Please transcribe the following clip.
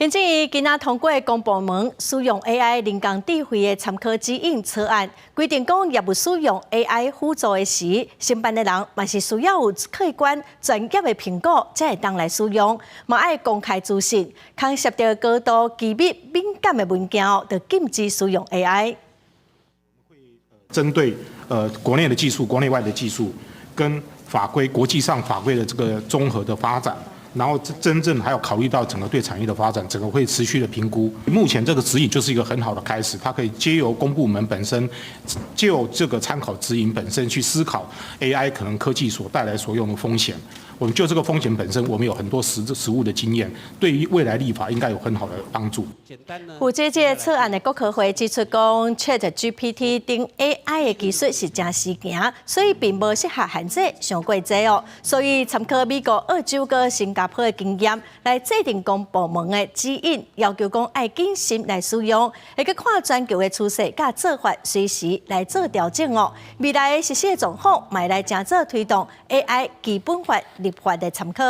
行政院今仔通過公部門使用 AI 人工智慧的參考指引草案，規定講業務使用 AI 輔助的時，承辦的人嘛是需要有客觀專業的評估，才會當來使用，嘛愛公開資訊，牽涉著高度機密敏感的文件，就禁止使用 AI。針對國內的技術、國內外的技術跟法規、國際上法規的這個綜合的發展。然後真正還要考慮到整個對產業的發展，整個會持續的評估。目前這個指引就是一個很好的開始，它可以藉由公部門本身，就這個參考指引本身去思考 AI 可能科技所帶來所用的風險。我們就這個風險本身，我們有很多實務的經驗，對於未來立法應該有很好的幫助。負責這個草案的國科會指出講，ChatGPT 等 AI 的技術是誠時行，所以並無適合限制傷過濟哦。所以參考美國、澳洲佮新加坡的經驗，來制定公部門的指引，要求講愛謹慎來使用，會閣看全球的趨勢佮做法，隨時來做調整哦。未來實施的狀況，嘛會來成做推動 AI 基本法立法的參考。